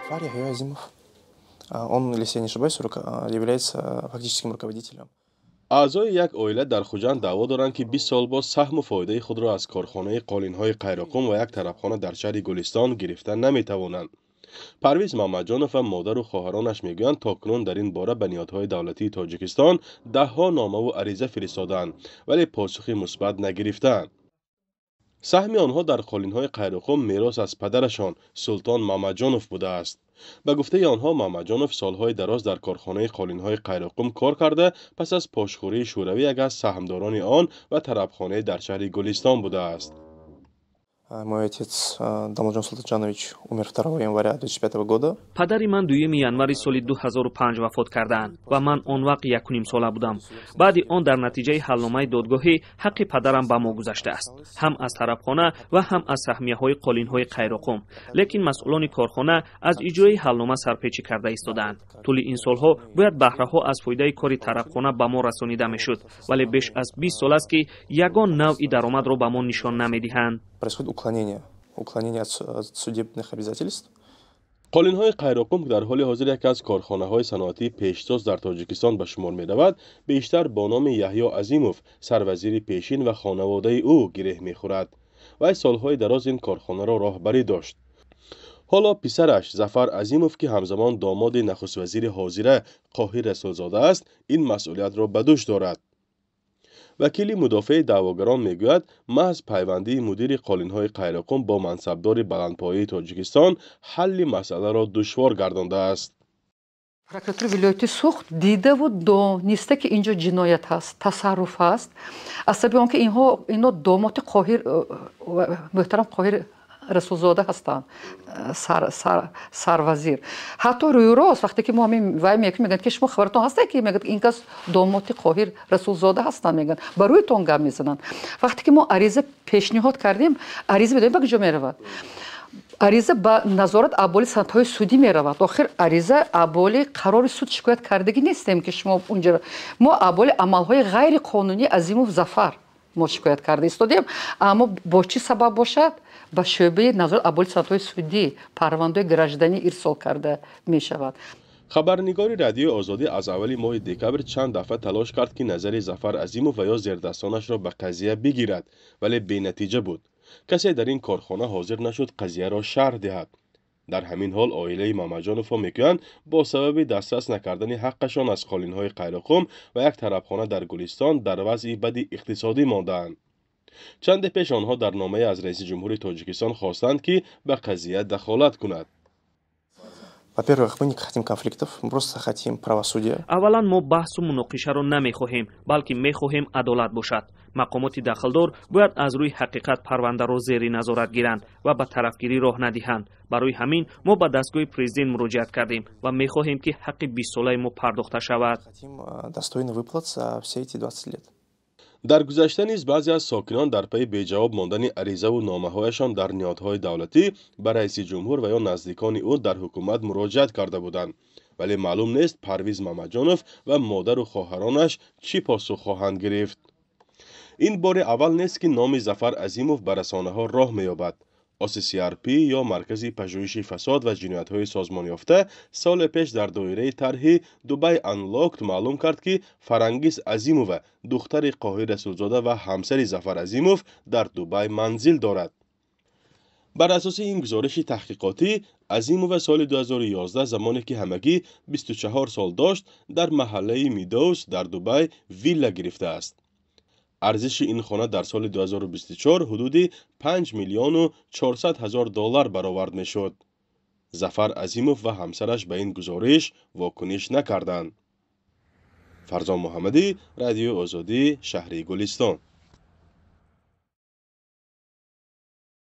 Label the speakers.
Speaker 1: Зафар Яхья Азимов. Он, если я не ошибаюсь, является фактическим руководителем.
Speaker 2: Аъзои як оила дар Хуҷанд даъво доранд, ки 20 сол боз саҳму фоидаи худро аз корхонаи қолинҳои Қайроқум ва як тарабхона дар шаҳри Гулистон гирифта наметавонанд. Парвиз Мамаҷонов ва модару хоҳаронаш мегӯянд, то кунун дар ин бора ба ниҳодҳои давлатии Тоҷикистон даҳҳо номаву ариза фиристодаанд, вале посухи мусбат нагирифтаанд. Саҳми онҳо дар қолинҳои Қайроқум мерос аз падарашон Султон Мамаҷонов будааст. Ба гуфтаи онҳо, Мамаҷонов солҳои дароз дар корхонаи қолинҳои Қайроқум кор карда, пас аз пошхӯрии Шӯравӣ як аз саҳмдорони он ва тарабхонае дар шаҳри Гулистон будааст.
Speaker 1: Мой отец Дамлатжон Султанжанович умер 2 января 2005 года.
Speaker 3: Падари ман 2 январи соли 2005 вафот кардаанд ва ман он вақт 1,5 сола будам. Баъди он дар натиҷаи ҳалномаи додгоҳӣ ҳаққи падарам ба мо гузаштааст, ҳам аз тарабхона ва ҳам аз саҳмияҳои қолинҳои Қайроқум. Лекин масъулони корхона аз иҷрои ҳалнома сарпечӣ карда истодаанд. Тӯли ин солҳо бояд баҳраҳо аз фоидаи кори тарабхона ба мо расонида мешуд, вале беш аз 20 сол аст, ки ягон навъи даромадро ба мо нишон намедиҳанд.
Speaker 1: Происходит уклонение от судебных обязательств.
Speaker 2: Қолинҳои Қайроқум, ки дар ҳоли ҳозир яке аз корхонаҳои саноатии пештоз дар Тоҷикистон ба шумор меравад, бештар бо номи Яҳё Азимов, сарвазири пешин, ва хонаводаи ӯ гиреҳ мехӯрад. Вай солҳои дароз ин корхонаро роҳбарӣ дошт. Ҳоло писараш Зафар Азимов, ки ҳамзамон домоди нахуствазири ҳозира Қоҳир Расулзода аст, ин масъулиятро ба дӯш дорад. Вакили мудофеи даъвогарон мегӯяд, маҳз пайвандии мудири қолинҳои Қайроқум бо мансабдори баландпояи Тоҷикистон ҳалли масъаларо душвор гардондааст.
Speaker 4: Прокуратураи вилояти Суғд дидаву дониста, ки инҷо ҷиноят ҳаст, тасарруф ҳаст, аз сабаби он ки инҳо, ино домоти Қоҳир, муҳтарам Қоҳир Расулзода ҳастанд, сарвазир. Ҳатто рӯйрост вақте ки мо ҳамин вай мекунем, мегӯянд, ки шумо хабаратон ҳаста, ки мегӯяд, ин кас домоти Қоҳир Расулзода ҳастанд, мегӯянд, ба рӯйтон гап мезананд. Вақте ки мо ариза пешниҳод кардем, ариза медонем ба куҷо меравад? Ариза ба назорат абволи санадҳои судӣ меравад. Охир ариза абволи қарори суд шикоят кардагӣ нестем, ки шумо унҷа. Мо абволи амалҳои ғайриқонунии Азимов Зафар мо шикоят карда истодем, аммо бо чӣ сабаб бошад, ба шӯъбаи назорат абволи санадҳои судӣ парвандаҳои гражданӣ ирсол карда мешавад.
Speaker 2: Хабарнигори Радиои Озодӣ аз аввали моҳи декабр чанд дафъа талош кард, ки назари Зафар Азимов ва ё зердастонашро ба қазия бигирад, вале бенатиҷа буд. Касе дар ин корхона ҳозир нашуд қазияро шарҳ диҳад. Дар ҳамин ҳол оилаи Мамаҷоновҳо мегӯянд, бо сабаби дастрас накардани ҳаққашон аз қолинҳои Қайроқум ва як тарабхона дар Гулистон дар вазъи бади иқтисодӣ мондаанд. Чанде пеш онҳо дар номае аз раиси ҷумҳури Тоҷикистон хостанд, ки ба қазия дахолат кунад.
Speaker 1: Во-первых, мы не хотим конфликтов, мы просто хотим правосудия.
Speaker 3: Аввалан, мо баҳсу муноқишаро намехоҳем, балки мехоҳем адолат бошад. Мақомоти дахлдор бояд аз рӯи ҳақиқат парвандаро зери назорат гиранд ва ба тарафгирӣ роҳ надиҳанд. Барои ҳамин мо ба дастгоҳи президент муроҷиат кардем ва мехоҳем, ки ҳаққи 20-солаи мо пардохта шавад.
Speaker 1: Хотим достойный выплат за все эти 20 лет.
Speaker 2: Дар гузашта низ баъзе аз сокинон дар пайи беҷавоб мондани аризаву номаҳояшон дар ниҳодҳои давлатӣ ба раиси ҷумҳур ва ё наздикони ӯ дар ҳукумат муроҷиат карда буданд, вале маълум нест, Парвиз Мамаҷонов ва модару хоҳаронаш чӣ посух хоҳанд гирифт. Ин бори аввал нест, ки номи Зафар Азимов ба расонаҳо роҳ меёбад. OCCRP ё Маркази пажӯҳиши фасод ва ҷиноятҳои созмонёфта соле пеш дар доираи тарҳи Дубай Unlocked маълум кард, ки Фарангиз Азимова, духтари Қоҳир Расулзода ва ҳамсари Зафар Азимов, дар Дубай манзил дорад. Бар асоси ин гузориши таҳқиқотӣ, Азимова соли 2011, замоне ки ҳамагӣ 24 сол дошт, дар маҳаллаи Мидоус дар Дубай вилла гирифтааст. Арзиши ин хона дар соли 2024 ҳудуди 5 миллиону 400 ҳазор доллар баровард мешуд. Зафар Азимов ва ҳамсараш ба ин гузориш вокуниш накарданд. Фарзон Муҳаммадӣ, Радиои Озодӣ, шаҳри Гулистон.